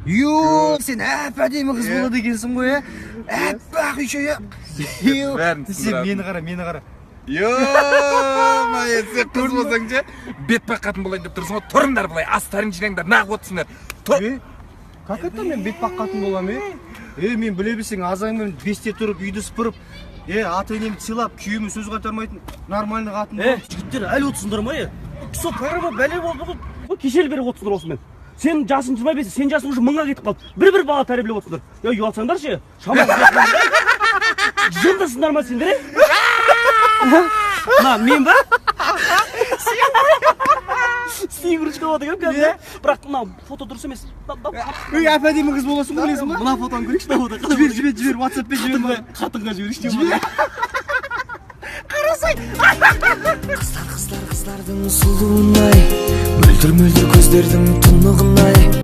Йо, сен әп әдемі қыз болады екенсің ғой, иә? Әппақ еще, иә? Бәрін Сен түсіндіреді. мені қара, мені қара. Ё-моё, сен қыз болсаң ше, бетпақ қатын болайын деп тұрсың ғой. Тұрыңдар былай, астарың жинаңдар, нағып отырсыңдар. Тұр. Е, как это мен бетпақ қатын боламын, е? Е, мен біле білсең, азанмен 5-те тұрып, үйді сыпырып, е, ата енемді сыйлап, күйеуіме сөз қайтармайтын нормальный қатын Е, боламын. жігіттер, әлі отырсыңдар ма, е? Сол программа бәле болды ғой. Бұл кешелі бері отырсыңдар осымен. Сенің жасың 25, сен жасың уже 1000-ға кетіп қалды. Бір бір бала тәрбиелеп отырсыңдар. Е, ұялсаңдаршы, шамалы. Жындысыңдар ма сендер, е? Мына мен ба? Снегурочка болады екен қазір. Бірақ мынау фото дұрыс емес. Ей, әп әдемі қыз боласың ғой, білесің ба? Мына фотоны көрейікші, мына фото. Жібер, жібер, жібер, WhatsApp-пен жібер маған. Қатынға жіберейікші. Жібер. Қыздар, қыздар, қыздардың сұлуын ай, мөлдір, мөлдір көздердің тұнығын ай.